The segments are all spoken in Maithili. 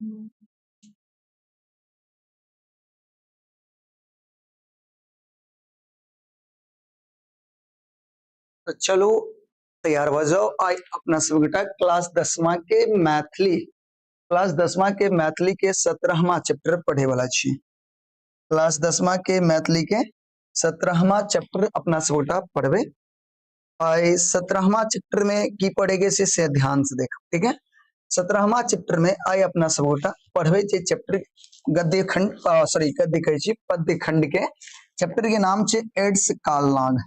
तऽ चलू तैयार भऽ जाउ। आइ अपना सब गोटा क्लास 10वां के मैथिली, क्लास 10वां के मैथिली के 17वां चैप्टर पढ़े वाला छी। क्लास 10वां के मैथिली के 17वां चैप्टर अपना सब गोटा पढ़बे। आइ 17वां चैप्टर में की पढ़ेगे से ध्यान से देख, ठीक है। 17वां चैप्टर में आइ अपना सब गोटा पढ़बे जे चैप्टर गद्य खंड, सॉरी गद्य कहै छी, पद्य खंड के चैप्टर के नाम छै एड्स कालनाग।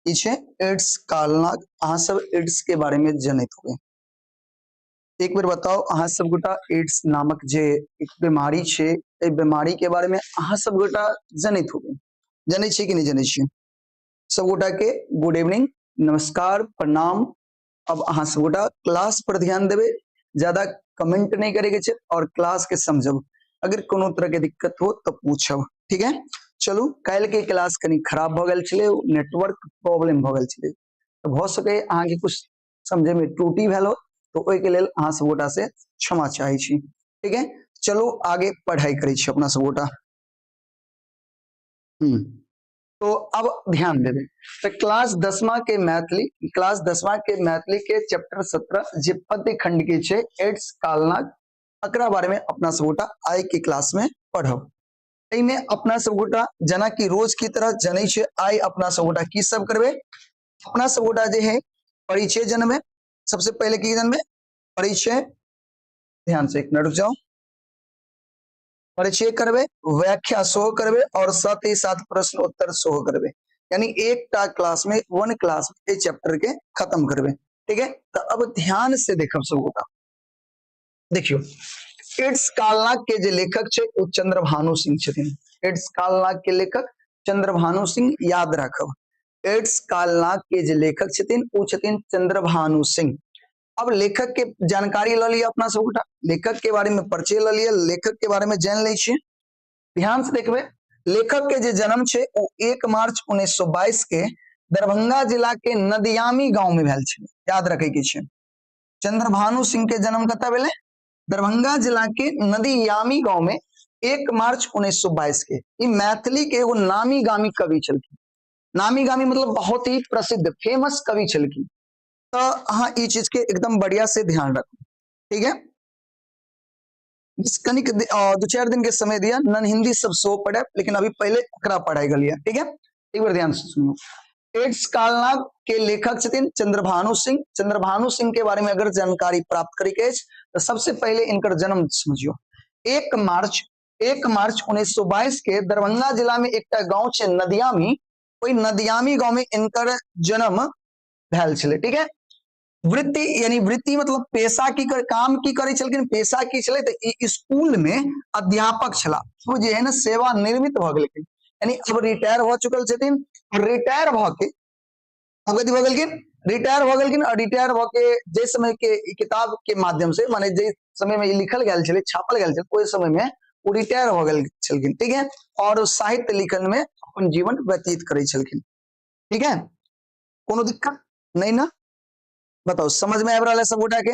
ई छै एड्स कालनाग। अहाँ सब एड्स के बारे में जनैत होबै। एक बेर बताउ अहाँ सब गोटा एड्स नामक जे एक बीमारी छै, एहि बीमारी के बारे में अहाँ सब गोटा जनैत होबै। जनै छी कि नहि जनै छी? सब गोटा के गुड इवनिंग, नमस्कार, प्रणाम। अब अहाँ सब गोटा क्लास पर ध्यान देबै, ज्यादा कमेंट नहीं करे के छै और क्लास के समझब। अगर कोनो तरह के दिक्कत हो तो पूछब, ठीक है। चलू, काल्हि के क्लास कनी खराब भऽ गेल छलै, नेटवर्क प्रॉब्लम भऽ गेल छलै, तऽ भऽ सकै अहाँके कुछ समझे में त्रुटि भेल हो, तऽ ओहिके लेल अहाँ सब गोटा से क्षमा चाहै छी, ठीक है। चलू आगे पढ़ाई करै छी अपना सब गोटा। तो अब ध्यान देबै तो क्लास 10वां के मैथिली, क्लास 10वां के मैथिली के चैप्टर 17 जे पद्य खंड के छै एड्स कालनाग, एकरा बारे में अपना सब गोटा आइ के क्लास में पढ़ब। एहिमे अपना सब गोटा जेना कि रोज की तरह जनै छै, आइ अपना सब गोटा की सब करबै। अपना सब गोटा जे है परिचय जनबै। सबसे पहले की जनबै? परिचय। ध्यान से एक मिनट रुक जाओ। परिचय करबै, व्याख्या सेहो करबै और साथ ही साथ प्रश्न उत्तर सेहो करबै। यानी एकटा क्लास में, वन क्लास में एहि चैप्टर के खत्म करबै, ठीक है। तो अब ध्यान से देखब सब गोटा। देखियो, एड्स कालनाग के जे लेखक छै ओ चंद्रभानु सिंह छथिन। एड्स कालनाग के लेखक चंद्रभानु सिंह, याद राखब। एड्स कालनाग के जे लेखक छथिन ओ छथिन चंद्रभानु सिंह। अब लेखक के जानकारी ल लिअ अपना सब गोटा, लेखक के बारे में परिचय ल लिअ, लेखक के बारे में जान लै छी। ध्यान से देखबै, लेखक के जे जन्म छै ओ 1 मार्च 1922 के दरभंगा जिला के नदियामी गांव में भेल छै। याद रखे के छै, चंद्रभानु सिंह के जन्म कतऽ भेलै? दरभंगा जिला के नदियामी गांव में 1 मार्च 1922 के। ई मैथिली के एगो नामी गामी कवि छलखिन। नामी गामी मतलब बहुत ही प्रसिद्ध फेमस कवि छलखिन। तो अहाँ ई चीज के एकदम बढ़िया से ध्यान रखू, ठीक है। कनिक 2-4 दिन के समय दिया, नन हिंदी सब सो पढ़े, लेकिन अभी पहले एकरा पढ़ाई गेलिए, ठीक है। एक बार ध्यान से सुनियो। एड्स कालनाग के लेखक छथिन चंद्रभानु सिंह। चंद्रभानु सिंह के बारे में अगर जानकारी प्राप्त करे के अछि तो सबसे पहले इनकर जन्म समझियो। 1 मार्च 1922 के दरभंगा जिला में एकटा गांव छै नदियामी, ओहि नदियामी गांव में इनकर जन्म भेल छलै, ठीक है। वृत्ति यानी वृत्ति मतलब पेशा की कर, काम की करै छलखिन, पेशा की छलै तऽ ई स्कूल में अध्यापक छला। ओ जे है ना सेवा निर्मित भऽ गेलखिन, यानी अब रिटायर भऽ चुकल छथिन। रिटायर भऽ के अब कथी भऽ गेलखिन? रिटायर भऽ गेलखिन। और रिटायर भऽ के जे समय के ई किताब के माध्यम से, माने जे समय में ई लिखल गेल छलै, छापल गेल छलै, ओहि समय में ओ रिटायर भऽ गेल छलखिन, ठीक है। और साहित्य लिखन में अपन जीवन व्यतीत करै छलखिन, ठीक है। कोनो दिक्कत नहीं ना? बताओ, समझ में आबि रहल है सब गोटा के?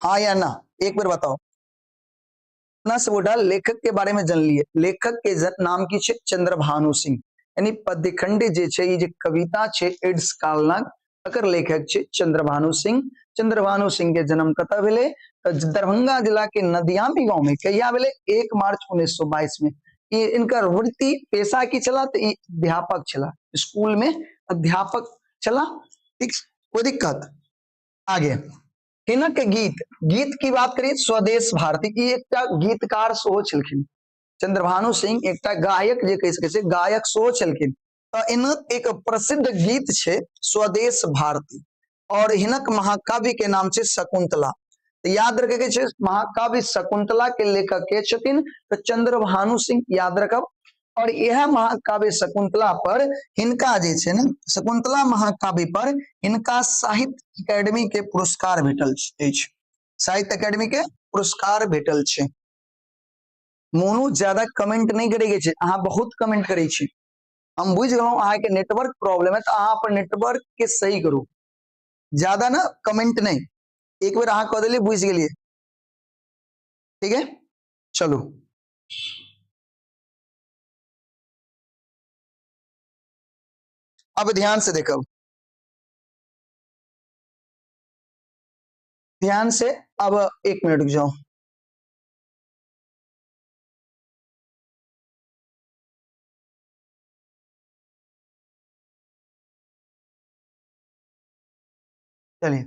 हाँ या ना, एक बेर बताओ। अपना सब गोटा लेखक के बारे में जान लिए। लेखक के नाम की छै? चंद्रभानु सिंह। यानी पद्यखंड जे छै, ई जे कविता छै एड्स कालनाग, तकर लेखक छै चंद्रभानु सिंह। चंद्रभानु सिंह के जन्म कतऽ भेलै? तऽ दरभंगा जिला के नदियामी गांव में। कहिया भेलै? 1 मार्च 1922 में। ई इनकर वृत्ति पेशा की छला? तऽ ई अध्यापक छला, स्कूल में अध्यापक छला, ठीक। कोई दिक्कत? आगे हिनक गीत, गीत की बात करिए, स्वदेश भारती। ई एकटा गीतकार सेहो छलखिन। चंद्रभानु सिंह एकटा गायक जे कहि सकै छै, गायक सेहो छलखिन। तऽ हिनक एक प्रसिद्ध गीत छै स्वदेश भारती, और हिनक महाकाव्य के नाम छै शकुंतला। तऽ याद रखे के छै, महाकाव्य शकुंतला के लेखक के छथिन? तऽ चंद्रभानु सिंह, याद रखब। और यह महाकाव्य शकुंतला पर हिनका जे छै ने, शकुंतला महाकाव्य पर हिनका साहित्य अकेडमी के पुरस्कार भेटल अछि। साहित्य अकेडमी के पुरस्कार भेटल छै। मोनू, ज्यादा कमेंट नहीं करे के छै, अहाँ बहुत कमेंट करे छी, हम बुझि गेलहुँ अहाँके नेटवर्क प्रॉब्लम है, तऽ अहाँ अपन नेटवर्क के सही करू। ज्यादा ना कमेंट नहीं, एक बेर अहाँ कऽ देलियै, बुझि गेलियै। ठीक है, चलू अब ध्यान से देखब, ध्यान से। अब एक मिनट रुक जाओ। चलिए,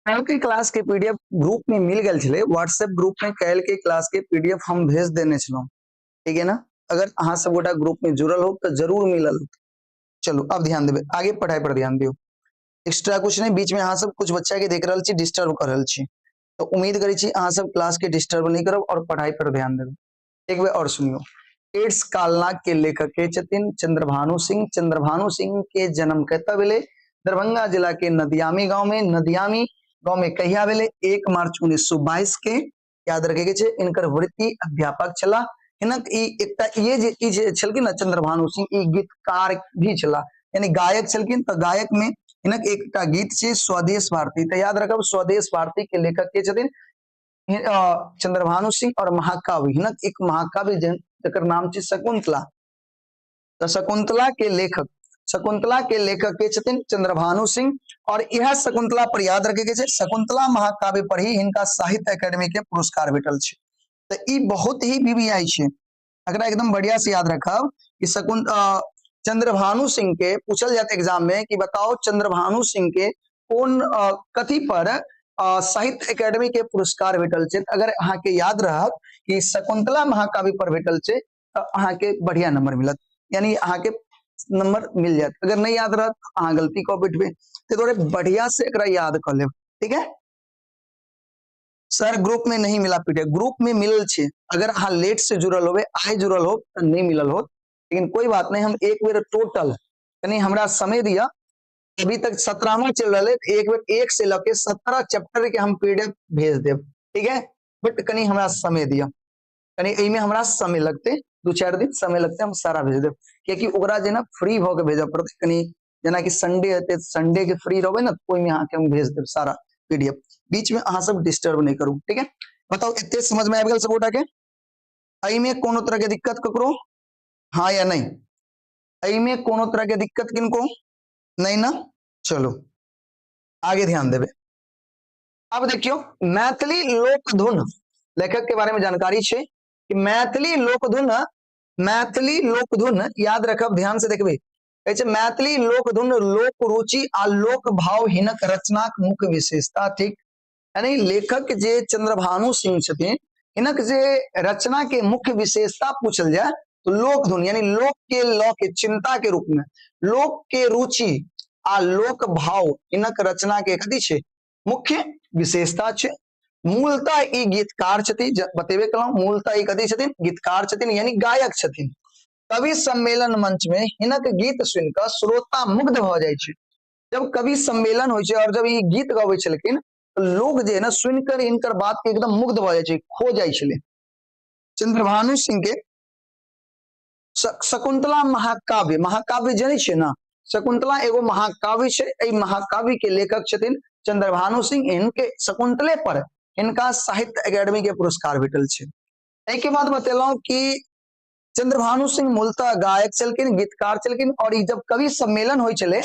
काल्हि के क्लास के पीडीएफ ग्रुप में मिल गेल छलै, व्हाट्सएप ग्रुप में काल्हि के क्लास के पीडीएफ हम भेज देने छलहुँ, ठीक है ना। अगर अहाँ सब गोटा ग्रुप में जुड़ल हो तो जरूर मिलल हो। चलू अब ध्यान देबै, आगे पढ़ाई पर ध्यान दियौ, एक्स्ट्रा कुछ नहीं। बीच में अहाँ सब कुछ बच्चा के देख रहल छी, डिस्टर्ब कर रहल छी, तो उम्मीद करै छी अहाँ सब क्लास के डिस्टर्ब नहीं करब और पढ़ाई पर ध्यान देबै। एक बेर और सुनियो, एड्स कालनाग के लेखक के छथिन चंद्रभानु सिंह। चंद्रभानु सिंह के जन्म कतऽ भेलै? दरभंगा जिला के नदियामी गांव में। नदियामी गांव में कहिया भेलै? 1 मार्च 1922 के। याद रखे के छै, इनकर वृत्ति अध्यापक छला। हिनक ई एकटा ये जे ई जे छलखिन ना चंद्रभानु सिंह, ई गीतकार भी छला, यानी गायक छलखिन। तो गायक में हिनक एकटा गीत छै स्वदेश भारती। तो याद रखब स्वदेश भारती के लेखक के छथिन चंद्रभानु सिंह। और महाकाव्य, हिनक एक महाकाव्य जकर नाम छै शकुंतला। तो शकुंतला के लेखक, शकुंतला के लेखक के छथिन चंद्रभानु सिंह। और यह शकुंतला पर याद रखे के छै, शकुंतला महाकाव्य पर ही हिनका साहित्य अकेडमी के पुरस्कार भेटल छै। तो ई बहुत ही वीवीआई छै, एकरा एकदम बढ़िया से याद रखब कि चंद्रभानु सिंह के पूछल जात एग्जाम में कि बताओ चंद्रभानु सिंह के कोन कथी पर साहित्य अकेडमी के पुरस्कार भेटल छै। अगर अहाँ के याद रहत कि शकुंतला महाकाव्य पर भेटल छै तो अहाँ के बढ़िया नंबर मिलत, यानी अहाँ के नंबर मिल जायत। अगर नहीं याद रहत अहाँ गलती कऽ बैठबे, ताहि दुआरे बढ़िया से एकरा याद कऽ लेब, ठीक है। सर ग्रुप में नहीं मिला पीडीएफ, ग्रुप में मिलल छै, अगर अहाँ लेट से जुड़ल होबे, आइ जुड़ल हो तो नहीं मिलल हो, लेकिन कोई बात नहीं, हम एक बेर टोटल कनी हमरा समय दिया, अभी तक 17वां चल रहा है, एक बेर 1 से लके 17 चैप्टर के हम पीडीएफ भेज देब, ठीक है। बट कनी हमरा समय दिया, कनी एहिमे हमरा समय लगते, 2-4 दिन समय लगते, हम सारा भेज देब, कियाकि ओकरा जे ना फ्री भऽ के भेजऽ पड़तै। कनी जेनाकि संडे हेतै, संडे के फ्री रहबै ना, ओहिमे अहाँके हम भेज देब सारा पीडीएफ, बीच में अहाँ सब डिस्टर्ब नहीं करू, ठीक है। बताओ एते समझ में आबि गेल सबगोटा के? एहिमे कोनो तरह के दिक्कत ककरो, हाँ या नहीं? एहिमे कोनो तरह के दिक्कत किनको नहीं ना? चलो आगे ध्यान देबे। अब देखियो मैथिली लोक धुन लेखक के बारे में जानकारी छै कि मैथिली लोक धुन, मैथिली लोक धुन याद रखब, ध्यान से देखबे, कहै छै मैथिली लोक धुन लोक रुचि आ लोक भाव हिनक रचनाक मुख्य विशेषता थिक। यानी लेखक जे चंद्रभानु सिंह छथिन, हिनक जे रचना के मुख्य विशेषता पूछल जाय तो लोक धुन यानी लोक के ल के चिंता के रूप में लोक के रुचि आ लोक भाव हिनक रचना के कथी छै मुख्य विशेषता छै। मूलतः ई गीतकार छथिन, बतेबे कलहुं, मूलतः ई कथी छथिन गीतकार छथिन यानी गायक छथिन। कवि सम्मेलन मंच में हिनक गीत सुनिकऽ श्रोता मुग्ध भऽ जाइ छै। जब कवि सम्मेलन होइ छै और जब ई गीत गबै छलखिन तो लोग जे है ना सुनकर हिनकर बात के एकदम मुग्ध भऽ जाइ छै, खो जाइ छलै। चंद्रभानु सिंह के शकुंतला महाकाव्य, महाकाव्य जनै छियै ना, शकुंतला एगो महाकाव्य छै, एहि महाकाव्य के लेखक छथिन चंद्रभानु सिंह। इनके शकुंतले पर हिनका साहित्य अकेडमी के पुरस्कार भेटल छै। एहि के बाद बतेलहुं कि चंद्रभानु सिंह मूलतः गायक छलखिन, गीतकार छलखिन और ई जब कवि सम्मेलन होइ छलै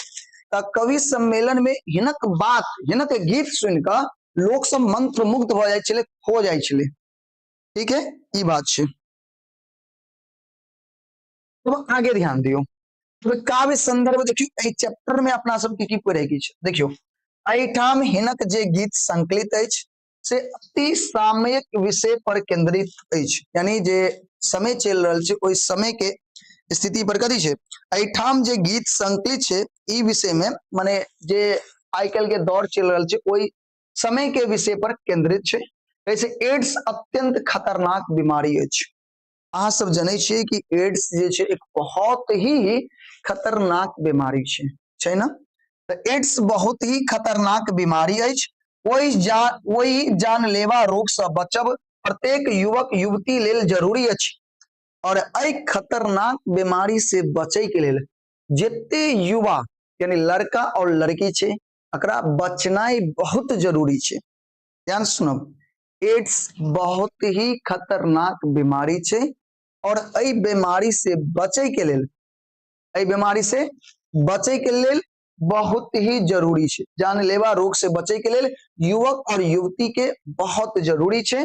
तऽ कवि सम्मेलन में हिनक बात, हिनक गीत सुनि कऽ लोक सब मंत्रमुग्ध भऽ जाइ छलै, खो जाइ छलै, ठीक है, ई बात छै। तो आगे ध्यान दियौ, तो काव्य संदर्भ देखियौ, एहि चैप्टर में अपना सबके की पढ़े के छै। देखियौ एहिठाम हिनक जे गीत संकलित अछि से अति सामयिक विषय पर केंद्रित अछि, यानी जे समय चलि रहल छै ओहि समय के स्थिति पर कथी छै एहिठाम जे गीत संकलित छै ई विषय में, माने जे आइ काल्हि के दौर चलि रहल छै ओहि समय के विषय पर केंद्रित छै। जैसे एड्स अत्यंत खतरनाक बीमारी अछि, अहाँ सब जनै छियै कि एड्स जे छै एक बहुत ही खतरनाक बीमारी छै, छै ने? तऽ एड्स बहुत ही खतरनाक बीमारी अछि। ओहि जानलेवा रोग से बचब प्रत्येक युवक युवती लेल जरूरी अछि। और एहि खतरनाक बीमारी से बचे के लेल जते युवा यानी लड़का और लड़की छै, एकरा बचनाइ बहुत जरूरी छै। ध्यान सुनब, एड्स बहुत ही खतरनाक बीमारी छै और एहि बीमारी से बचे के लेल, एहि बीमारी से बचे के लेल बहुत ही जरूरी छै। जानलेवा रोग से बचे के लेल युवक और युवती के बहुत जरूरी छै।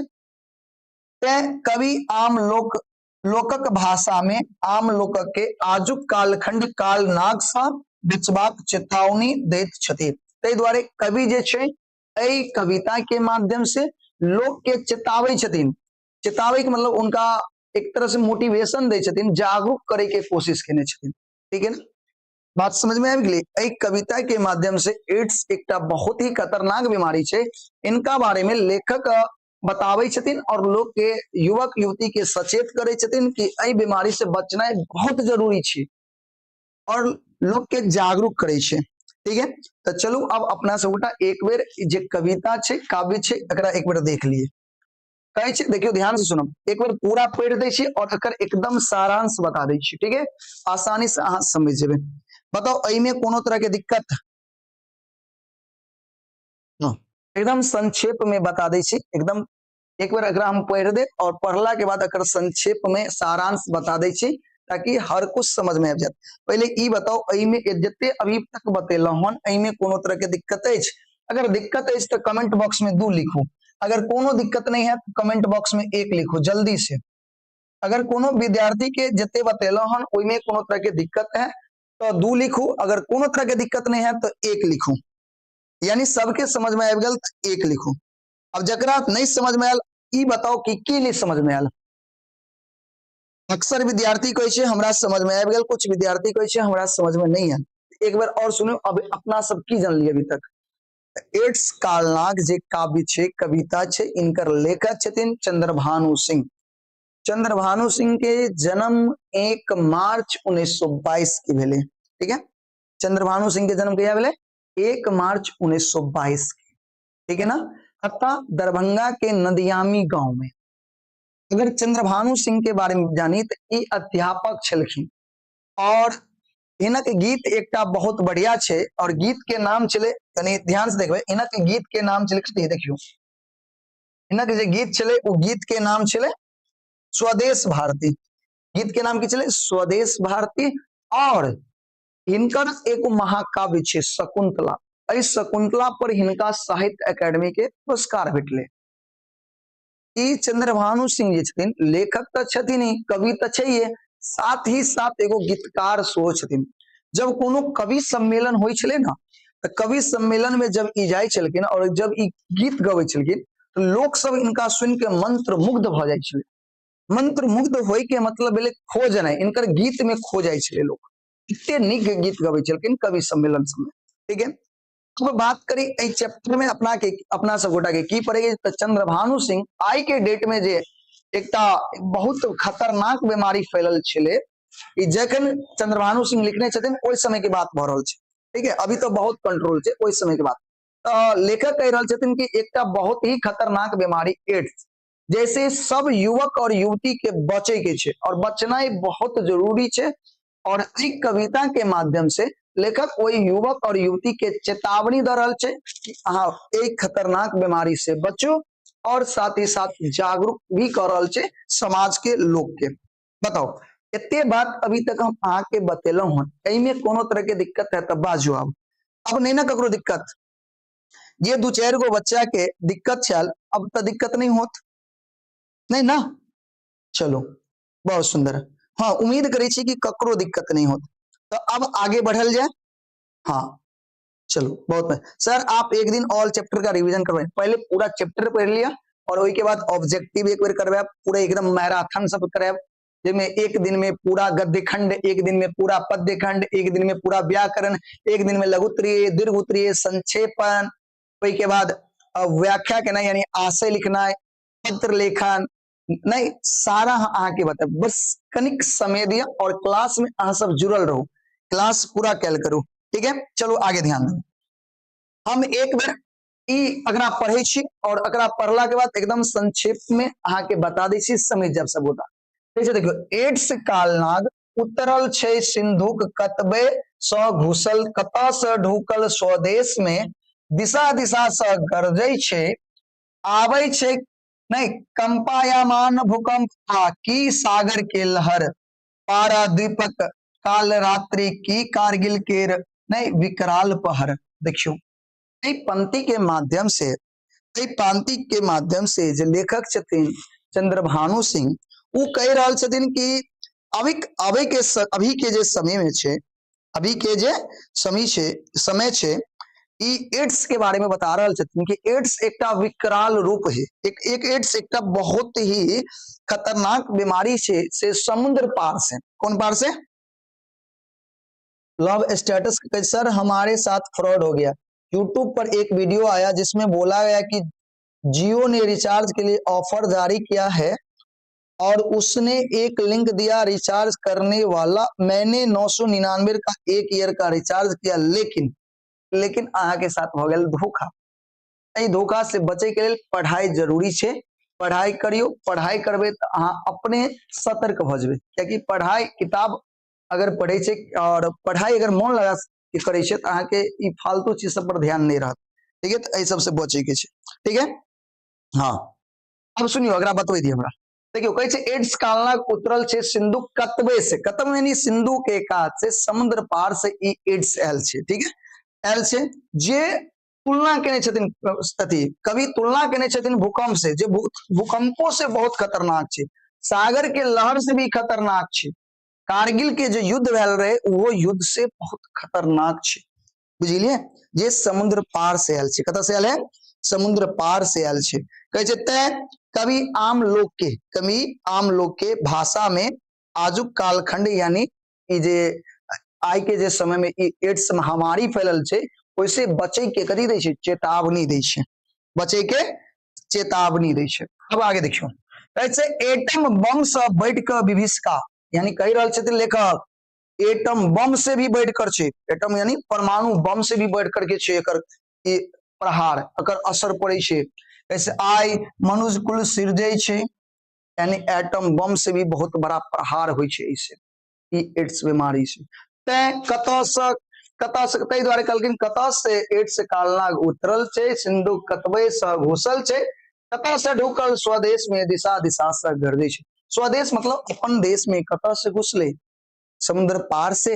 तें कवि आम लोक लोकक भाषा में आम लोकक के आजुक कालखंड कालनाग सँ बचबाक चेतावनी दैत छथि। ताहि दुआरे कवि जे छै एहि कविता के माध्यम से लोक के चेताबै छथिन। चेताबै के मतलब उनका एक तरह से मोटिवेशन दै छथिन, जागरूक करे के कोशिश केने छथिन। ठीक है ना, बात समझ में आबि गेलै? एहि कविता के माध्यम से एड्स एकटा बहुत ही खतरनाक बीमारी छै, इनका बारे में लेखक बताबै छथिन और लोक के युवक युवती के सचेत करै छथिन कि एहि बीमारी से बचनाइ बहुत जरूरी छै और लोक के जागरूक करै छै। ठीक है, तो चलू अब अपना सब गोटा एक बेर जे कविता छै, काव्य छै, एकरा एक बेर देख लिए। कहै छै, देखियौ ध्यान से सुनब, एक बेर पूरा पढ़ि दै छी और एकर एकदम सारांश बता दै छी। ठीक है, आसानी से अहाँ समझ जेबै। बताउ एहिमे कोनो तरह के दिक्कत? एकदम संक्षेप में बता दै छी। एकदम एक बेर एकरा हम पढ़ि देब और पढ़ला के बाद एकर संक्षेप में सारांश बता दै छी ताकि हर कुछ समझ में आबि जायत। पहिले ई बताउ एहिमे जते अभी तक बतेलहुँ हन एहिमे कोनो तरह के दिक्कत अछि? अगर दिक्कत अछि तऽ कमेंट बॉक्स में 2 लिखू, अगर कोनो दिक्कत नहीं है तो कमेंट बॉक्स में 1 लिखू जल्दी से। अगर कोनो विद्यार्थी के जते बतेलहुँ हन ओहिमे कोनो तरह के दिक्कत है तो 2 लिखू, अगर कोनो तरह के दिक्कत नहीं है तो 1 लिखू। यानी सबके समझ में आबि गेल तऽ 1 लिखू। अब जकरा नहीं समझ में आयल ई बताओ कि की नहीं समझ में आयल। अक्सर विद्यार्थी कहै छै हमरा समझ में आबि गेल, कुछ विद्यार्थी कहै छै हमरा समझ में नहीं आयल। एक बार और सुनू, अब अपना सब की जानलिए अभी तक। एड्स कालनाग जे काव्य छै, कविता छै, इनकर लेखक छथिन चंद्रभानु सिंह। चंद्रभानु सिंह के जन्म 1 मार्च 1922 के भेलै। ठीक है, चंद्रभानु सिंह के जन्म कहिया भेलै? 1 मार्च 1922 के। ठीक है ना, अतः दरभंगा के नदियामी गांव में। अगर चंद्रभानु सिंह के बारे में जानी तो ई अध्यापक छलखिन और हिनक गीत एकटा बहुत बढ़िया छै और गीत के नाम छलै, कनी ध्यान से देखबै, हिनक गीत के नाम छलै, कथी देखियौ, हिनक जे गीत छलै ओ गीत के नाम छलै स्वदेश भारती। गीत के नाम की छलै? स्वदेश भारती। और हिनकर एगो महाकाव्य छै शकुंतला, एहि शकुंतला पर हिनका साहित्य अकादमी के पुरस्कार भेटलै। ई चंद्रभानु सिंह जे छथिन लेखक तऽ छथिन ही, कवि तऽ छैहे, साथ ही साथ एगो गीतकार सेहो छथिन। जब कोनो कवि सम्मेलन होइ छलै ने तऽ कवि सम्मेलन में जब ई जाइ छलखिन और जब ई गीत गबै छलखिन तऽ लोक सब इनका सुनि के मंत्र मुग्ध भऽ जाइ छलै। मंत्र मुग्ध होय के मतलब भेलै खो जेनाइ, इनकर गीत में खो जाइ छलै लोक, एते नीक गीत गबै छलखिन कवि सम्मेलन सबमे। ठीक है, अब बात करी एहि चैप्टर में अपना के, अपना सब गोटा के की पड़ेगी तो चंद्रभानु सिंह आई के डेट में जे एकटा बहुत खतरनाक बीमारी फैलल छलै, ई जखन चंद्रभानु सिंह लिखने छथिन ओहि समय के बात भऽ रहल छै। ठीक है, अभी तो बहुत कंट्रोल छै, ओहि समय के बात। तो लेखक कहि रहल छथिन कि एकटा बहुत ही खतरनाक बीमारी एड्स, जैसे सब युवक और युवती के बचे के छै और बचनाइ बहुत जरूरी छै। और एहि कविता के माध्यम से लेखक ओहि युवक और युवती के चेतावनी दऽ रहल छै कि अहाँ एहि खतरनाक बीमारी से बचू और साथ ही साथ जागरूक भी कऽ रहल छै समाज के लोक के। बताउ एते बात अभी तक हम अहाँ के बतेलहुं हन, एहिमे कोनो तरह के दिक्कत है तऽ बाजू। अब नहीं ना ककरो दिक्कत, जे दू चारि गो बच्चा के दिक्कत छल अब तऽ दिक्कत नहीं होत, नहीं ना? चलो बहुत सुंदर। हाँ, उम्मीद करै छी कि ककरो दिक्कत नहीं होत। तो अब आगे बढ़ल जाए। हाँ चलो बहुत बढ़िया। सर आप एक दिन ऑल चैप्टर का रिवीजन करवाएं, पहले पूरा चैप्टर पढ़ लिया और वही के बाद ऑब्जेक्टिव एक बार करवाए, पूरा एकदम मैराथन सब कराए, जिसमें एक दिन में पूरा गद्य खंड, एक दिन में पूरा पद्य खंड, एक दिन में पूरा व्याकरण, एक दिन में लघुत्तरीय दीर्घोत्तरीय संक्षेपण, वही के बाद व्याख्या केना यानी आशय लिखना, पत्र लेखन, नहि, सारा अहाँके बतायब, बस कनिक समय दिअ और क्लास में अहाँ सब जुड़ल रहू, क्लास पूरा कैल करू। ठीक है, चलू आगे ध्यान देबै। हम एक बेर ई एकरा पढ़ै छी और एकरा पढ़ला के बाद एकदम संक्षेप में अहाँके बता दै छी, समझ जायब सब गोटा। ठीक छै, देखियौ, एड्स कालनाग उतरल छै सिंधुक कतबे सँ घुसल, कतऽ से ढुकल स्वदेश में, दिशा दिशा से गरजै छै, आबै छै नहि कंपायमान भूकंप आ की सागर के लहर, पाराद्वीपक काल रात्रि की कारगिल केर नहि विकराल पहर। देखियौ, एहि पंक्ति के माध्यम से, एहि पंक्ति के माध्यम से जे लेखक छथिन चंद्रभानु सिंह, ओ कहि रहल छथिन कि अभी अभी के अभी के जे समय में छै, अभी के जे समय छै, समय छै, ई एड्स के बारे में बता रहल छथिन कि एड्स एकटा विकराल रूप है, एक एक एड्स एकटा बहुत ही खतरनाक बीमारी छै, से समुद्र पार से, कोन पार से? लव स्टेटस सर हमारे साथ फ्रॉड हो गया। यूट्यूब पर एक वीडियो आया जिसमें बोला गया कि जियो ने रिचार्ज के लिए ऑफर जारी किया है और उसने एक लिंक दिया रिचार्ज करने वाला। मैंने 999 का एक ईयर का रिचार्ज किया, लेकिन लेकिन अहाँ के साथ हो गेल धोखा। एहि धोखा से बचे के लेल पढ़ाई जरूरी छै। पढ़ाई करियो, पढ़ाई करबै तऽ अहाँ अपने सतर्क भऽ जेबै, कियाकि पढ़ाई किताब अगर पढ़ै छै और पढ़ाई अगर मोन लगा के करै छै तऽ अहाँके ई फालतू चीज सब पर ध्यान नहि रहत। ठीक है, तऽ एहि सबसे बचे के छै। ठीक है, हाँ, अब सुनियो, अगला बतबै दियौ हमरा। देखियौ, कहै छै एड्स कालनाग उतरल छै सिंधु कतबे से, कतबे यानी सिंधु के कात से, समुद्र पार से ई एड्स आयल छै। ठीक है, आयल छै, जे तुलना केने छथिन अथी कवि, तुलना केने छथिन भूकंप से, जे भूकंपो से बहुत खतरनाक छै, सागर के लहर से भी खतरनाक छै, कारगिल के जे युद्ध भेल रहे वो युद्ध से बहुत खतरनाक छै। बुझलियै, जे समुद्र पार से आयल छै। कतऽ से आयल है? समुद्र पार से आयल छै। कहै छै तैं कवि आम लोक के, कवि आम लोक के भाषा में आजुक कालखंड यानी ई जे आइ के जे समय में ई एड्स महामारी फैलल छै, ओहिसे बचे के कथी दै छै? चेतावनी दै छै, बचे के चेतावनी दै छै। अब आगे देखियौ, कहै छै एटम बम से बढ़ि कऽ विभीषिका, यानी कहि रहल छथिन लेखक एटम बम से भी बढ़ि कर छै, एटम यानी परमाणु बम से भी बढ़ि करके छै एकर ई प्रहार, एकर असर पड़ै छै। ऐसे आइ मनुष्य कुल सिरजै छै, यानी एटम बम से भी बहुत बड़ा प्रहार होइ छै ऐसे ई एड्स बीमारी से। तैं कतऽ से, कतऽ से, ताहि दुआरे कहलखिन कतऽ से एड्स कालनाग उतरल छै, सिंधु कतबे से घुसल छै, कतऽ से ढुकल स्वदेश में, दिशा दिशा से गरजै छै। स्वदेश मतलब अपन देश में कतऽ से घुसले? समुद्र पार से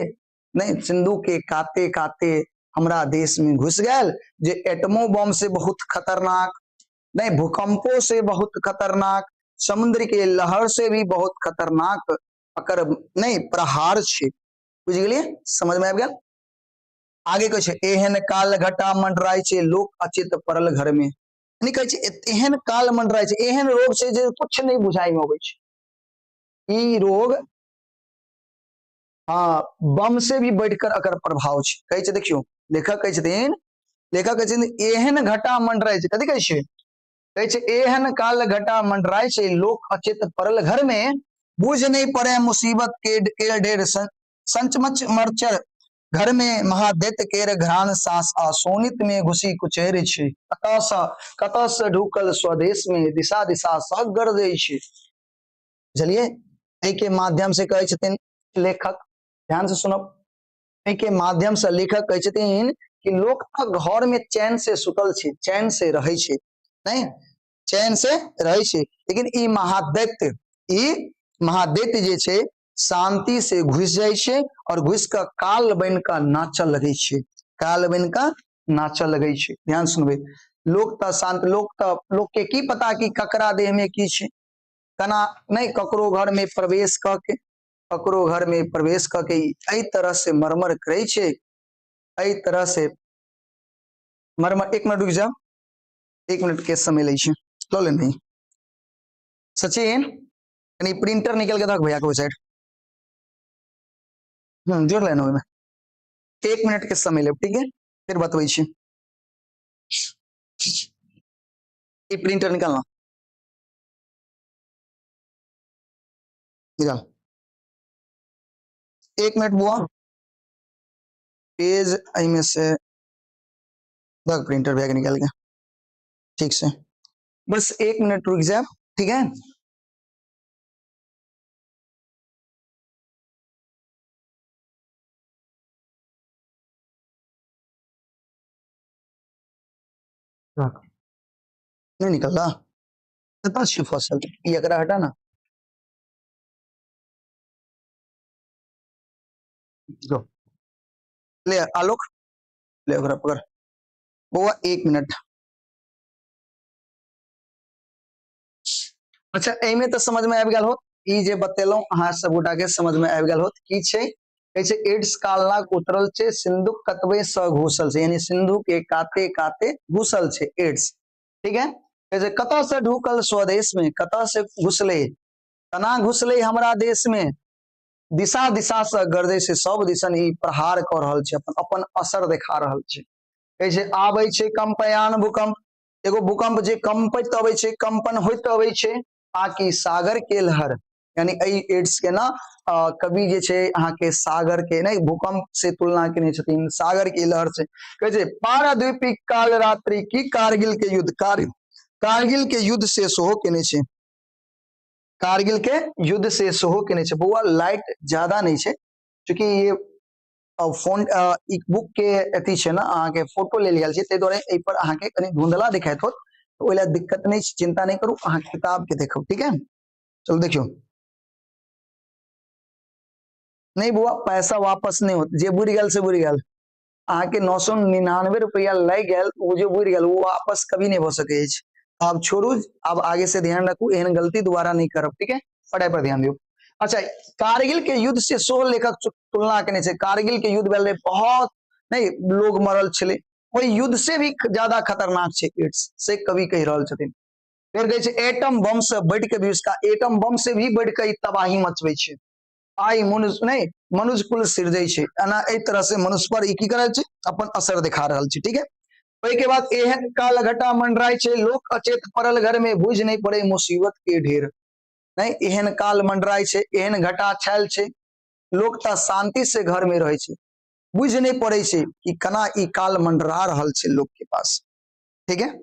नहीं, सिंधु के काते काते हमरा देश में घुस गेल, जे एटमो बम से बहुत खतरनाक नहीं, भूकंपो से बहुत खतरनाक, समुद्र के लहर से भी बहुत खतरनाक अकर नहीं प्रहार छै। बुझि गेलियै? समझ में आबि गेल? आगे कहै छै एहन काल घटा मंडराय छै, लोक अचेत पड़ल घर में। यानी कहै छै एहन काल मंडराय छै, एहन रोग छै जे कुछ नहि बुझाइ में अबै छै। ई रोग हाँ बम से भी बढ़िकर अकर प्रभाव छै। कहै छै देखियौ, लेखक कहै छथिन, लेखक कहै छथिन एहन घटा मंडराय छै। कथी कहै छै? कहै छै एहन काल घटा मंडराय छै, लोक अचेत पड़ल घर में, बुझ नहीं पड़े मुसीबत के ढेर, संचमच मरचर घर में, महादैत्य केर घ्राण सांस आ शोणित में घुसी कुचेर छै। कतऽ से, कतऽ से ढुकल स्वदेश में, दिशा दिशा सँ गरजै छै। बुझलियै? एहि के माध्यम से कहै छथिन लेखक, ध्यान से सुनब, एहि के माध्यम से लेखक कहै छथिन कि लोक तऽ घर में चैन से सुतल छै, चैन से रहै छै, नहीं चैन से रहै छै, लेकिन ई महादैत्य, ई महादैत्य जे छै शांति से घुसि जाइ छै और घुसि कऽ काल बनि कऽ नाचऽ लगै छै, काल बनि कऽ नाचऽ लगै छै। ध्यान सुनबै, लोक तऽ शांत, लोक तऽ, लोक के की पता कि ककरा देह में की छै, केना नहि ककरो घर में प्रवेश कऽ के, ककरो घर में प्रवेश कऽ के एहि तरह से मरमर करै छै, एहि तरह से मरमर। एक मिनट रुकि जाओ, एक मिनट के समय लै छी, लऽ ले। नहीं सचिन, कनि प्रिंटर निकल के दक भैया के साइड। जोड़ लेना ओहिमे। एक मिनट के समय लेब, ठीक है, फिर बतबै छी। ई प्रिंटर निकालना। निकाल। एक मिनट बुआ, पेज एहिमे से प्रिंटर भैया के निकाल के ठीक से, बस एक मिनट रुक जाए, ठीक है। नहीं निकल रहा, कतऽ छै फसल, ई एकरा हटा ना। जो ले आलोक, ले ओकरा पकड़ बौआ, एक मिनट। अच्छा एहिमे तऽ समझ में आबि गेल होत, ई जे बतेलहुँ अहाँ सब गोटा के समझ में आबि गेल होत की छै। कहै छै एड्स कालनाग उतरल छै सिंधु कतबे सँ घुसल छै, यानी सिंधु के काते काते घुसल छै एड्स, ठीक है। कहै छै कतऽ से ढुकल स्वदेश में, कतऽ से घुसले, तना घुसले हमरा देश में, दिशा दिशा से गरजै छै, सब दिसन ई प्रहार कऽ रहल छै, अपन अपन असर देखा रहल छै। कहै छै आबै छै कंपयान भूकंप, एगो भूकंप जे कंपैत अबै छै, कंपन होइत अबै छै, आकि सागर के लहर, यानी एहि एड्स के ना कवि जे छै अहाँके सागर के नहि भूकंप से तुलना केने छथिन, सागर के लहर से। कहै छै पाराद्वीपी काल रात्रि की कारगिल के युद्ध, कारगिल के युद्ध से सेहो केने छै, कारगिल के युद्ध से सेहो केने छै। बौआ लाइट ज्यादा नहि छै, चूँकि ये फोन ई बुक के अथी छै ने, अहाँके फोटो लेल गेल छै, ताहि दुआरे एहि पर अहाँके कनि धुंधला दिखाइत होत, ओहि लए दिक्कत नहि छै, चिंता नहि करू, अहाँ किताब के देखू, ठीक है। चलो देखियो, नहीं बुआ पैसा वापस नहीं होत, जे बुरि गेल से बुरि गेल, अहाँके 999 रुपया लागि गेल, ओ जे बुरि गेल वो वापस कभी नहीं भऽ सकै अछि। आब छोड़ू, आब आगे से ध्यान रखू, एहन गलती दोबारा नहीं करब, ठीक है, पढ़ाई पर ध्यान दियौ। अच्छा कारगिल के युद्ध से सोह लेखक तुलना केने छै, कारगिल के युद्ध भेल रहे, बहुत नहीं लोग मरल छलै, ओहि युद्ध से भी ज्यादा खतरनाक छै एड्स, से कवि कहि रहल छथिन। फेर कहै छै एटम बम से बढ़ि के भी उसका, एटम बम से भी बढ़ि के ई तबाही मचबै छै, आइ मनुष्य नहीं मनुष्य कुल सिरजै छै, एना एहि तरह से मनुष्य पर ई की करै छै, अपन असर दिखा रहल छै, ठीक है। ओहि के बाद एहन काल घटा मंडराय छै, लोक अचेत पड़ल घर में बुझ नहीं पड़े मुसीबत के ढेर, नहीं एहन काल मंडराय छै, एहन घटा छायल छै, लोक तऽ शांति से घर में रहै छै, बुझ नहीं पड़े छै कि केना ई काल मंडरा रहल छै लोक के पास, ठीक है।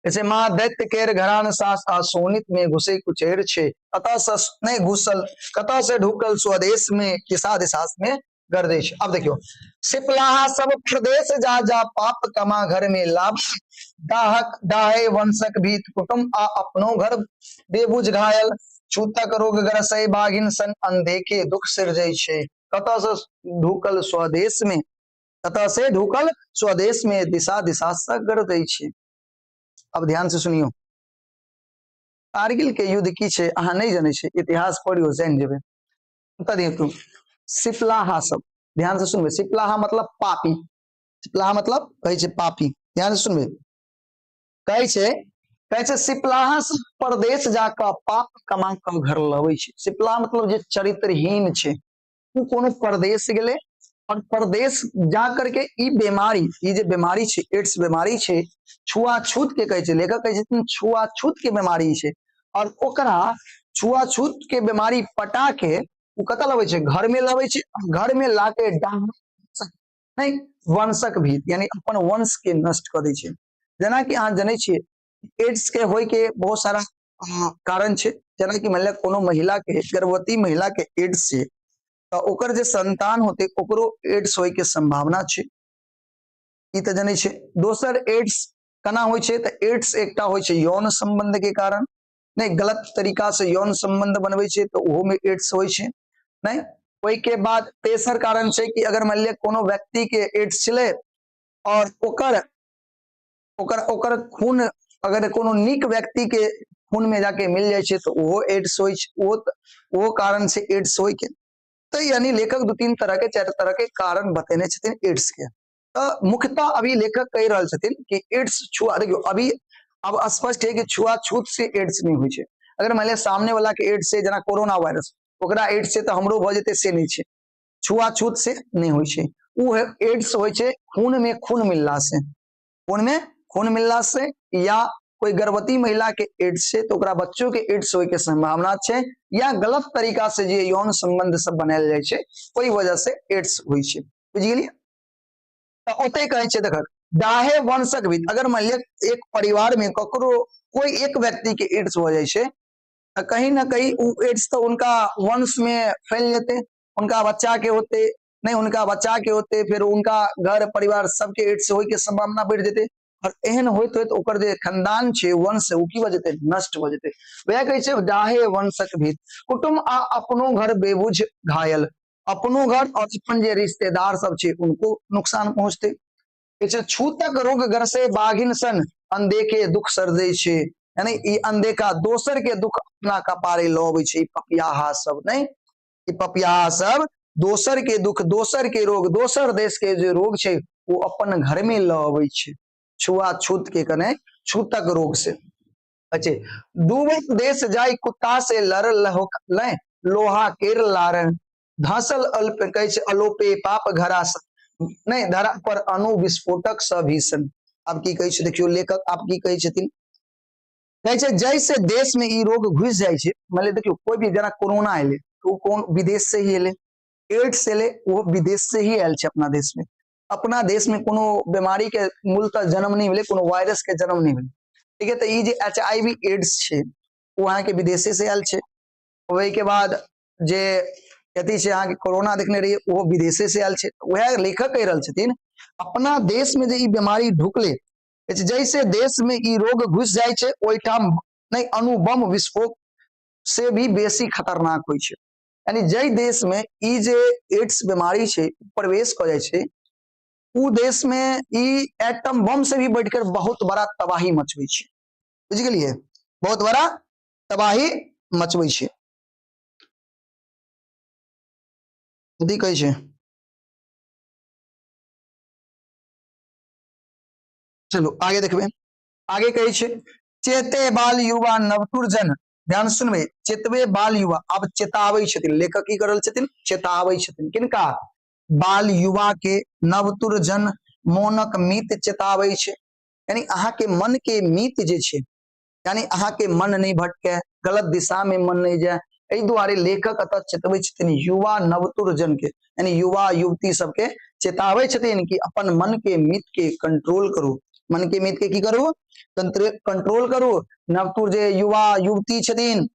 जैसे माँ दैत्य केर घरान सास आ सोनित में घुसे कुचेर छे, कतऽ से नहीं घुसल, कतऽ से ढुकल स्वदेश में दिशा दिशा में गर्दै छै। अब देखियो सिपलाहा सब प्रदेश जा जा पाप कमा घर में लाभ, दाहक दाहे वंशक भीत कुटुम आ अपनो घर बेबुझ घायल, छूतक रोग ग्रसै बाघिन सन अनदेखे दुख सिरजै छै, कतऽ से ढुकल स्वदेश में, कतऽ से ढुकल स्वदेश में दिशा दिशा से गरजै छै। अब ध्यान से सुनियो, कारगिल के युद्ध की छै अहाँ नहीं जानै छै, इतिहास पढ़ियो जानि जेबै। तू सिपलाहा सब ध्यान से सुनबै, सिपलाहा मतलब पापी, सिपलाहा मतलब कहै छै पापी, ध्यान से सुनबै। कहै छै, कहै छै सिपलाहा से परदेश जाकऽ पाप कमा कऽ घर लबै छै। सिपलाहा मतलब जे चरित्रहीन छै, ओ कोनो परदेश गेलै और परदेश जा करके ई बीमारी, ई जे बीमारी छै एड्स बीमारी छै, छुआछूत के कहै छै, लेखक कहै छथिन छुआछूत के बीमारी छै, और ओकरा छुआछूत के बीमारी पटा के ओ कतऽ लबै छै, घर में लबै छै, घर में ला के डाह नहीं वंशक भी, यानी अपन वंश के नष्ट कऽ दै छै। जेनाकि अहाँ जनै छियै एड्स के होय के बहुत सारा कारण छै, जेनाकि मानि लिअ कोनो महिला के, गर्भवती महिला के एड्स छै तऽ ओकर जे संतान होते ओकरो एड्स होय के संभावना छै, ई तऽ जनै छै। दोसर एड्स केना होइ छै, तऽ एड्स एकटा होइ छै यौन संबंध के कारण, नहि गलत तरीका से यौन संबंध बनबै छै तऽ ओहो में एड्स होइ छै, नहि। ओहि के बाद तेसर कारण छै कि अगर मानि लिअ कोनो व्यक्ति के एड्स छलै और ओकर ओकर ओकर खून अगर कोनो नीक व्यक्ति के खून में जाके मिल जाइ छै तऽ ओहो एड्स होइ छै, ओहो ओहो कारण छै एड्स होइ के। तऽ यानी लेखक दू तीन तरह के चारि तरह के कारण बतेने छथिन एड्स के। तऽ मुख्यतः अभी लेखक कहि रहल छथिन कि एड्स छुआ, देखियौ अभी अब स्पष्ट है कि छुआछूत से एड्स नहि होइ छै। अगर मानि लिअ सामने वाला के एड्स छै, जेना कोरोना वायरस, ओकरा एड्स छै तऽ हमरो भऽ जेतै से नहि छै, छुआछूत से नहि होइ छै। ओ एड्स होइ छै खून में खून मिलला से, खून में खून मिलला से या कोई गर्भवती महिला के एड्स छै तऽ ओकरा बच्चो के एड्स होय के संभावना छै, या गलत तरीका से जे यौन संबंध सब बनायल जाइ छै ओहि वजह से एड्स होइ छै। बुझि गेलियै? तऽ ओते कहै छै देखक डाहे वंशक भी, अगर मान लिअ एक परिवार में ककरो कोई एक व्यक्ति के एड्स हो जाइ छै तऽ कहीं ना कहीं उ एड्स तऽ उनका वंश में फैल जेतै, उनका बच्चा के होते नहीं, उनका बच्चा के होते, फिर उनका घर परिवार सबके एड्स होय के संभावना बढ़ि जेतै। और एहन होइत होइत ओकर जे खानदान छै, वंश, ओ की भऽ जेतै? नष्ट भऽ जेतै। वएह कहै छै डाहे वंशक भीत कुटुम्ब आ अपनो घर बेबुझ घायल, अपनो घर और अपन जे रिश्तेदार सब छै उनको नुकसान पहुंचते। कहै छै छूतक रोग ग्रसे बाघिन सन अनदेखे दुख सरदै छै, यानी ई अनदेखा दोसर के दुख अपना कपारे लऽ अबै छै। ई पपियाहा सब नहि, ई पपियाहा सब दोसर के दुख, दोसर के रोग, दोसर देश के जे रोग छै ओ अपन घर में लऽ अबै छै, छुआछूत के कने छूतक रोग से। अच्छा, डूबत देश जाय कुत्ता से लड़ लहो ले लोहा केर लारन धसल अल्प कहै छै अलोपे पाप घरा नहि धरा पर अणु विस्फोटक स भीषण। आब की कहै छै देखियौ लेखक आब की कहै छथिन, कहै छै जैसे देश में ई रोग घुसि जाइ छै, मतलब देखियौ कोई भी जेना कोरोना एलै तऽ ओ कोन विदेश से ही एलै, एड्स एलै ओहो विदेश से ही आयल छै अपना देश में। अपना देश में कोनो बीमारी के मूलतः जन्म नहि भेलै, कोनो वायरस के जन्म नहि भेलै, ठीक है। तऽ ई जे एच I V AIDS छै ओ अहाँके विदेशे से आयल छै। ओहिके बाद जे कथी छै अहाँके कोरोना देखने रहियै ओहो विदेशे से आयल छै। वएह लेखक कहि रहल छथिन अपना देश में जे ई बीमारी ढुकलै, जैसे देश में ई रोग घुसि जाइ छै ओहिठाम नहि अणुबम विस्फोट से भी बेसी खतरनाक होइ छै। यानी जाहि देश में ई जे एड्स बीमारी छै प्रवेश कऽ जाइ छै उ देश में ई एटम बम से भी बढ़िकर बहुत बड़ा तबाही मचबै छै। बुझि गेलियै? बहुत बड़ा तबाही मचबै छै। कथी कहै छै? चलू आगे देखबै। आगे कहै छै चेते बाल युवा नवतुर जन, ध्यान सुनबै, चेतवे बाल युवा, आब चेताबै छथिन लेखक, की कर रहल छथिन? चेताबै छथिन किनका? बाल युवा के, नवतुर जन मोनक मीत चेताबै छै। यानी अहाँ के मन के मीत जे छै, यानी अहाँ के मन नहीं भटके, गलत दिशा में मन नहीं जाए, एहि दुआरे लेखक एतऽ चेतबै छथिन युवा नवतुर जन के, यानी युवा युवती सबके चेताबै छथिन कि अपन मन के मित के कंट्रोल करू, मन के मित के की करू? कंट्रोल करू। नवतुर जे युवा युवती छथिन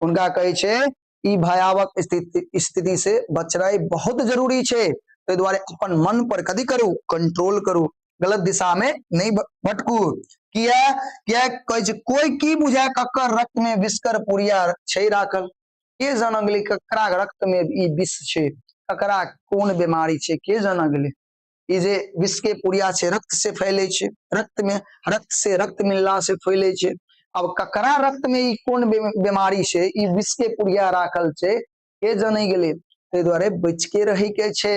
हुनका कहै छै ई भयावह स्थिति स्थिति से बचनाइ बहुत जरूरी छै, ताहि दुआरे अपन मन पर कथी करू? कंट्रोल करू, गलत दिशा में नहीं भटकू। किया? किया कहै छै कोई की बुझाय ककर रक्त में विस्कर पुरिया छै राखल, के जान गेलै ककरा रक्त में ई विष छै, ककरा कोन बीमारी छै, के जान गेलै। ई जे विष के पुरिया छै रक्त से फैले छै, रक्त में, रक्त से रक्त मिलला से फैले छै। अब ककरा रक्त में ई कोन बीमारी छै, ई विष के पुरिया राखल छै, के जानै गेलै। ताहि दुआरे बच के रहै के छै।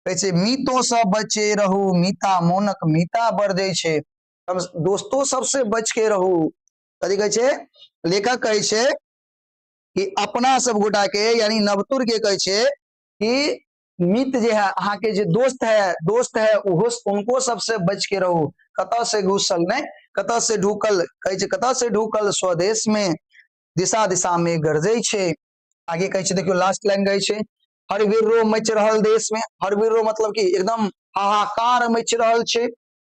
कहै छै मीतो से बचे रहू, मीता मोनक मीता बरजै छै, दोस्तो सबसे बच के रहू। कथी कहै छै लेखक? कहै छै कि अपना सब गोटा के यानी नवतुर के कहै छै कि मित जे है अहाँ के जे दोस्त है, दोस्त है ओहो, उनको सबसे बच के रहू। कतऽ से घुसल नहि, कतऽ से ढुकल, कहै छै कतऽ से ढुकल स्वदेश में दिशा दिशा में गरजै छै। आगे कहै छै देखियौ लास्ट लाइन कहै छै हर वीरो मचि रहल देश में, हर वीरो मतलब कि एकदम हाहाकार मचि रहल छै,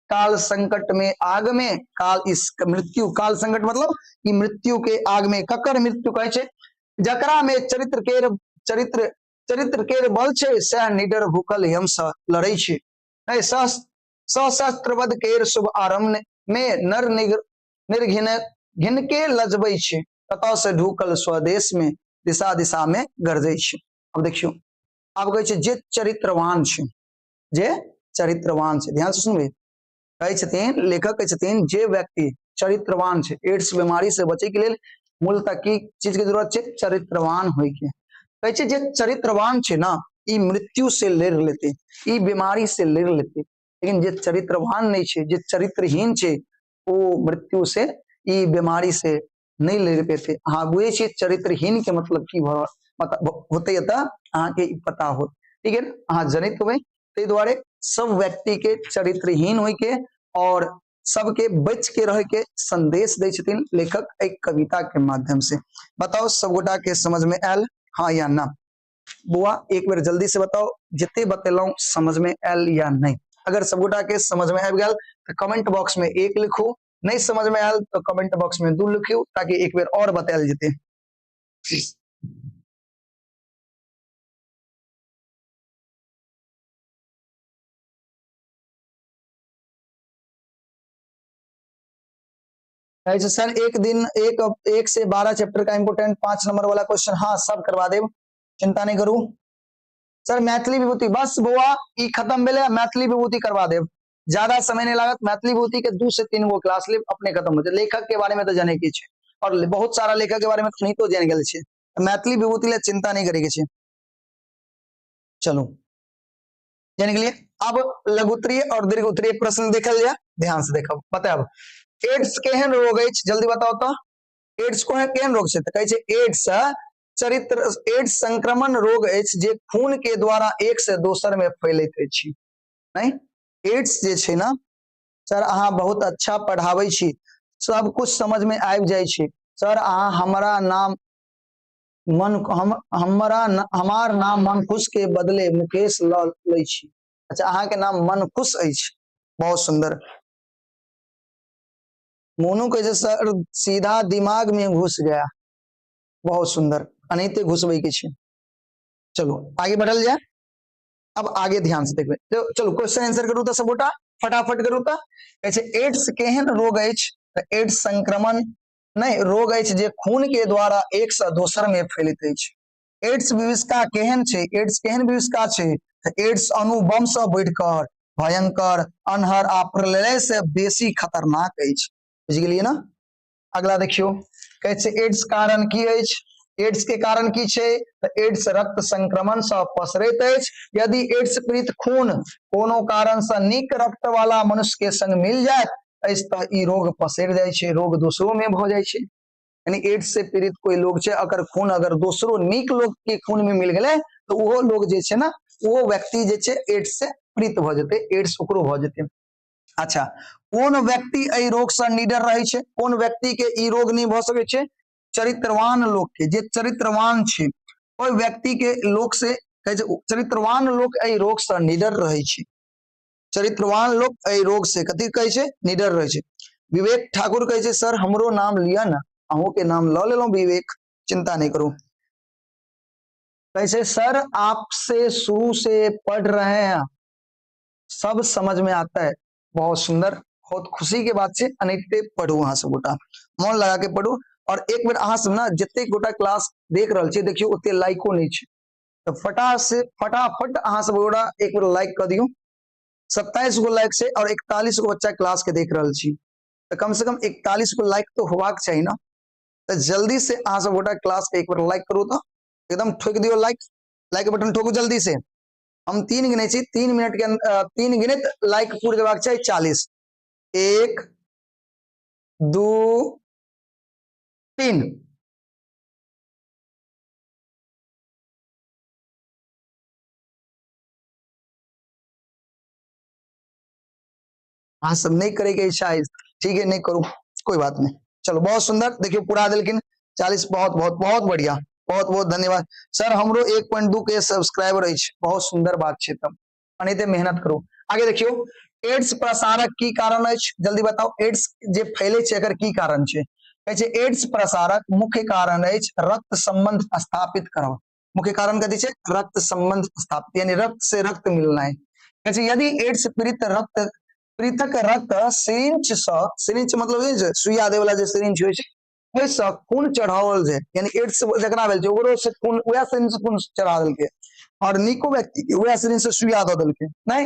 काल संकट में आग में, काल इस मृत्यु, काल संकट मतलब ई मृत्यु के आग में, ककर मृत्यु? कहै छै जकरा में चरित्र के चरित्र चरित्र के बल छै सएह निडर भूखल यम से लड़ै छै, नहीं सशस्त्रवध केर शुभ आरम्भ में नर निर्घिन घिन के लजबै छै, कतऽ से ढुकल स्वदेश में दिशा दिशा में गरजै छै। अब देखियौ आब कहै छै जे चरित्रवान छै, जे चरित्रवान छै, ध्यान से सुनबै, कहै छथिन लेखक, कहै छथिन जे व्यक्ति चरित्रवान छै, एड्स बीमारी से बचै के लेल मूलतः की चीज के जरूरत छै? चरित्रवान होय के। कहै छै जे चरित्रवान छै ना ई मृत्यु से लड़ लेते, ई बीमारी से लड़ लेते, लेकिन जे चरित्रवान नहीं छै, जे चरित्रहीन छै, ओ मृत्यु से ई बीमारी से नहीं लड़ पेते। अहाँ बुझै छियै चरित्रहीन के मतलब की होते एतऽ अहाँके ई पता होत, ठीक है ना? अहाँ जनैत होबै। ताहि दुआरे सब व्यक्ति के चरित्रहीन होय के और सबके बच के रहे के संदेश दै छथिन लेखक एहि कविता के माध्यम से। बताओ सब गोटा के समझ में आयल हाँ या ना? बुआ एक बेर जल्दी से बताओ, जते बतेलहुँ समझ में आयल या नहीं? अगर सब गोटा के समझ में आबि गेल तो कमेंट बॉक्स में एक लिखू, नहीं समझ में आयल तो कमेंट बॉक्स में दू लिखू, ताकि एक बेर और बतायल जेते। ऐसे सर एक दिन एक से 12 चैप्टर का इंपोर्टेंट 5 नंबर वाला क्वेश्चन, हाँ सब करवा देब, चिंता नहीं करू। सर मैथिली विभूति, बस बौआ ई खत्म भेलै, मैथिली विभूति करवा देब, ज्यादा समय नहीं लागत। मैथिली विभूति के 2 से 3 गो क्लास लेब, अपने खत्म हो जाए। लेखक के बारे में तो जाने के छै, और बहुत सारा लेखक के बारे में तो नहीं तो जान गेल छै, मैथिली विभूति ले चिंता नहीं करे के छै। चलू जाने के लिए अब लघुत्तरीय और दीर्घ उत्तरीय प्रश्न देखल जाए, ध्यान से देखब, बताब एड्स केहन रोग अछि, जल्दी बताओ तो एड्स को केहन रोग छै? तो कहै छै एड्स चरित्र, एड्स संक्रमण रोग अछि जे खून के द्वारा एक से दोसर में फैलैत अछि। नहीं एड्स जे छै ना सर, अहाँ बहुत अच्छा पढ़ाबै छी, सब कुछ समझ में आबि जाइ छै सर, अहाँ हमरा नाम मन हम हमरा हमार नाम मनखुश के बदले मुकेश ल लै छी। अच्छा अहाँ के नाम मनखुश अछि, बहुत सुंदर। मोनू कहै छै सर सीधा दिमाग में घुस गया, बहुत सुंदर, एनाहिते घुसबै के छै। चलो आगे बढ़ल जाए, अब आगे ध्यान से देखबै। तो चलो क्वेश्चन आंसर करू तऽ सबगोटा फटाफट करू। तऽ कहै छै एड्स केहन रोग अछि? तऽ एड्स संक्रमण नहि रोग अछि जे खून के द्वारा एक से दोसर में फैलैत अछि। एड्स विविष्का केहन छै? एड्स केहन विविष्का छै? तऽ एड्स अणुबम से बढ़िकर भयंकर, अन्हर आ प्रलय से बेसी खतरनाक अछि। बुझि गेलियै ने? अगला देखियौ, कहै छै एड्स कारण की अछि? एड्स के कारण की छै? तऽ एड्स रक्त संक्रमण से पसरैत अछि। यदि एड्स पीड़ित खून कोनो कारण से नीक रक्त वाला मनुष्य के संग मिल जायत अछि तऽ ई रोग पसरि जाइ छै, रोग दोसरो में भऽ जाइ छै। यानी एड्स से पीड़ित कोई लोग छै, अगर खून अगर दोसरो नीक लोग के खून में मिल गेलै तऽ ओहो लोग जे छै ने, ओहो व्यक्ति जे छै एड्स से पीड़ित भऽ जेतै, एड्स ओकरो भऽ जेतै। अच्छा कोन व्यक्ति एहि रोग से निडर रहै छै? कोन व्यक्ति के ई रोग नहि भऽ सकै छै? चरित्रवान लोक के, जे चरित्रवान छै ओहि व्यक्ति के लोक से कहै छै चरित्रवान लोक एहि रोग से निडर रहै छै। चरित्रवान लोक एहि रोग से कथी कहै छै? निडर रहै छै। विवेक ठाकुर कहै छै सर हमरो नाम लिअ ने, अहूँ के नाम लऽ लेलहुँ विवेक, चिंता नहीं करू। कहै छै सर आपसे शुरू से पढ़ रहे हैं, सब समझ में आता है, बहुत सुंदर, बहुत खुशी के बात छै। एनाहिते पढ़ू अहाँ सब गोटा, मन लगा के पढ़ू। और एक बेर अहाँ सब ना जते गोटा क्लास देख रहल छियै देखियौ ओते लाइको नहि छै, तऽ फटा से फटाफट अहाँ सब गोटा एक बेर लाइक कऽ दियौ। 27 गो लाइक छै और 41 गो बच्चा क्लास के देख रहल छी, तऽ कम से कम 41 गो लाइक तो होबाक चाही ना। तऽ जल्दी से अहाँ सब गोटा क्लास के एक बेर लाइक करू, तऽ एकदम ठोकि दियौ लाइक, लाइक बटन ठोकू जल्दी से। हम 3 गिने छी, 3 मिनट के 3 गिनैत लाइक पूर देबाक चाही 40, 1 2 3। अहाँ सब नहीं करे के इच्छा है, ठीक है नहीं करू कोई बात नहीं। चलो बहुत सुंदर, देखियो पूरा देलखिन 40, बहुत बहुत बहुत बढ़िया, बहुत बहुत धन्यवाद सर। हमरो 1.2 के सब्सक्राइबर अछि, बहुत सुंदर बात छै, तब एनाहिते मेहनत करू। आगे देखियो एड्स प्रसारक की कारण अछि, जल्दी बताओ एड्स जे फैले छै एकर की कारण छै? कहै छै एड्स प्रसारक मुख्य कारण अछि रक्त संबंध स्थापित करब। मुख्य कारण कथी छै? रक्त संबंध स्थापित, यानी रक्त से रक्त मिलना है। कहै छै यदि एड्स पीड़ित रक्त पृथक रक्त सिरिंच सँ, सिरिंच मतलब जे छै सुइया देय वाला जे सिरिंच होइ छै, ओहिसँ खून चढ़ाओल जाय, यानी एड्स जकरा भेल छै ओकरो से खून वएह सिरिंच से खून चढ़ा देलकै और नीको व्यक्ति के वएह सिरिंच से सुइया दऽ देलकै, नहि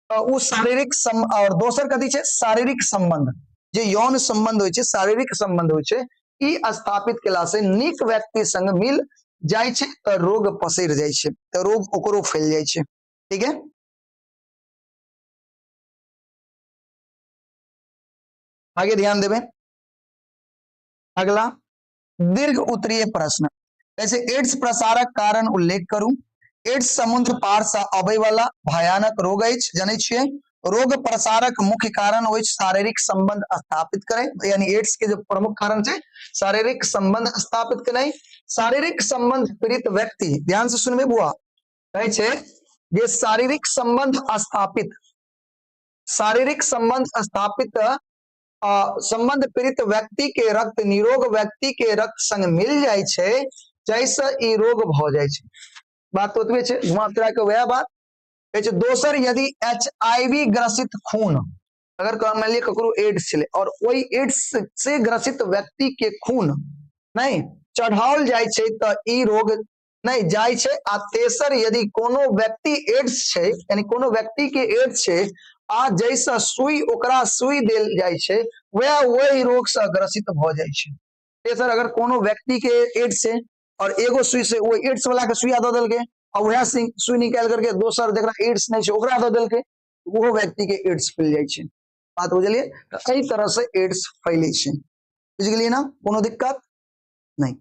तऽ ओ शारीरिक सम, और दोसर कथी छै? शारीरिक संबंध, जे यौन संबंध होइ छै, शारीरिक संबंध होइ छै, ई स्थापित केला से नीक व्यक्ति संग मिल जाइ छै तऽ रोग पसरि जाइ छै, तऽ रोग ओकरो फैल जाइ छै। ठीक है, आगे ध्यान देवे। अगला दीर्घ उत्तरीय प्रश्न, जैसे एड्स प्रसारक कारण उल्लेख करू। एड्स समुद्र पार से अबै वाला भयानक रोग अछि, जानै छियै? रोग प्रसारक मुख्य कारण होइ शारीरिक संबंध स्थापित करे, यानी एड्स के जो प्रमुख कारण छै शारीरिक संबंध स्थापित केनाइ। शारीरिक संबंध पीड़ित व्यक्ति, ध्यान से सुनबे बुआ, कहै छै जे शारीरिक संबंध स्थापित, शारीरिक संबंध स्थापित संबंध पीड़ित व्यक्ति के रक्त निरोग व्यक्ति के रक्त संग मिल जाइ छै, जाहिसँ ई रोग भऽ जाइ छै। बात ओतबे छै, घुमा फिरा के वएह बात कहै छै। दोसर, यदि एच ग्रसित खून, अगर मान लिअ ककरो एड्स छलै और ओहि एड्स से ग्रसित व्यक्ति के खून नहि चढ़ाओल जाइ छै तऽ ई रोग नहि जाइ छै। आ तेसर, यदि कोनो व्यक्ति एड्स छै, यानी कोनो व्यक्ति के एड्स छै आ जाहिसँ सुई ओकरा सुई देल जाइ छै, वएह वही रोग से ग्रसित भऽ जाइ छै। तेसर, अगर कोनो व्यक्ति के एड्स छै और एगो सुई से ओ एड्स वाला के सुइया दऽ देलकै आ वएह सुई निकालि करके दोसर जकरा एड्स नहि छै ओकरा दऽ देलकै, ओहो व्यक्ति के एड्स फैल जाइ छै। बात बुझलियै? तऽ एहि तरह से एड्स फैलै छै। बुझि गेलियै ने? कोनो दिक्कत नहि।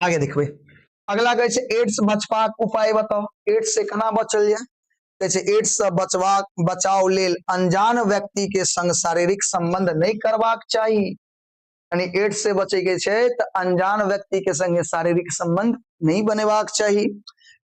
आगे देखबै। अगला कहै छै, एड्स बचबाक उपाय बताउ। एड्स से केना बचल जाय? कहै छै, एड्स से बचबाक बचाव लेल अनजान व्यक्ति के संग शारीरिक संबंध नहि करबाक चाही। यानी एड्स से बचे के छै तऽ अनजान व्यक्ति के संगे शारीरिक संबंध नहि बनेबाक चाही।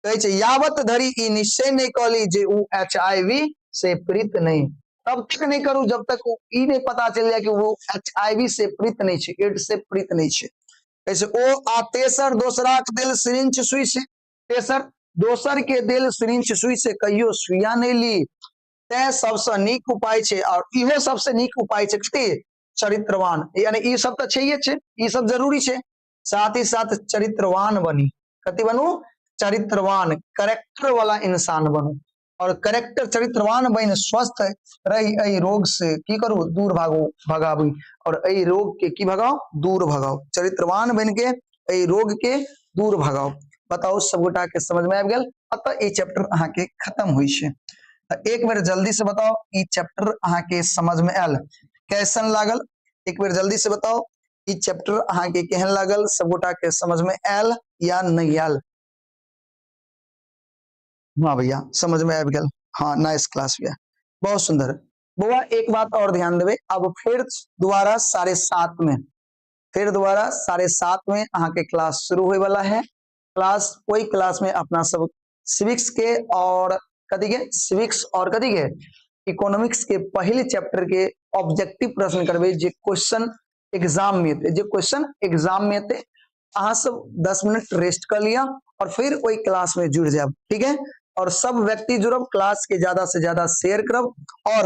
कहै छै, यावत धरि ई निश्चय नहि कऽ ली जे ओ एच I V से पीड़ित नहि, तब तक नहि करू जब तक ई नहि पता चलि जाय कि वो एच I V से पीड़ित नहि छै, एड्स से पीड़ित नहि छै। कहै छै, ओ आ तेसर, दोसराक देल सिरिंच सुई से, तेसर, दोसर के देल सिरिंच सुई से कहियो सुइया नहि ली। तैं सबसँ नीक उपाय छै, और इहो सबसँ नीक उपाय छै कथी? चरित्रवान। यानी ई सब तऽ छैहे छै, ई सब जरूरी छै, साथ ही साथ चरित्रवान बनी। कथी बनू? चरित्रवान, करेक्टर वाला इंसान बनू। और करेक्टर चरित्रवान बनि स्वस्थ रही एहि रोग से की करू? दूर भागू, भगाबी। और एहि रोग के की भगाओ? दूर भगाओ। चरित्रवान बन के एहि रोग के दूर भगाओ। बताउ, सब गोटा के समझ में आबि गेल? अतः ई चैप्टर अहाँ के खत्म होइ छै। तऽ एक बेर जल्दी से बताउ, ई चैप्टर अहाँ के समझ में आयल? कैसन लागल? एक बेर जल्दी से बताउ, ई चैप्टर अहाँ के केहन लागल? सब गोटा के समझ में आयल या नहीं आयल? हाँ भैया, समझ में आबि गेल। हाँ, नाइस क्लास भैया, बहुत सुंदर। बौआ, एक बात और ध्यान देबै, अब फिर दोबारा 7:30 में, फिर दोबारा 7:30 में अहाँ के क्लास शुरू होए वाला है। क्लास, ओहि क्लास में अपना सब सिविक्स के और कथी के, सिविक्स और कथी के, इकोनॉमिक्स के पहले चैप्टर के ऑब्जेक्टिव प्रश्न करबै, जे क्वेश्चन एग्जाम में एतै, जे क्वेश्चन एग्जाम में एतै। अहाँ सब 10 मिनट रेस्ट कर लिया और फिर वही क्लास में जुड़ जाब, ठीक है? और सब व्यक्ति जुड़ब, क्लास के ज्यादा से ज्यादा शेयर करब। और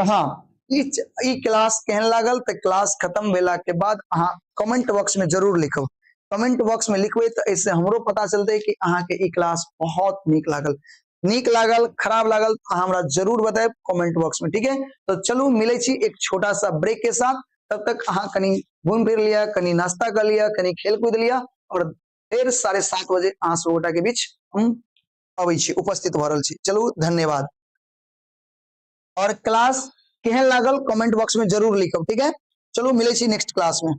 हाँ, ई क्लास केहन लागल? तऽ क्लास खत्म भेला के बाद अहाँ कमेंट बॉक्स में जरूर लिखब। कमेंट बॉक्स में लिखबै तऽ एहिसँ हमरो पता चलतै कि अहाँके ई क्लास बहुत नीक लागल। नीक लागल, खराब लागल, अहाँ हमरा जरूर बतायब कमेंट बॉक्स में, ठीक है? तो चलू, मिलै छी एक छोटा सा ब्रेक के साथ। तब तक अहाँ कनि घूम फिर लिया, कनि नाश्ता कर लिया, कनि खेल कूद लिया और फेर 7:30 बजे अहाँ सब गोटा के बीच हम अबै छी, उपस्थित भऽ रहल छी। चलू, धन्यवाद। और क्लास केहन लागल, कमेंट बॉक्स में जरूर लिखब, ठीक है? चलू, मिलै छी नेक्स्ट क्लास में।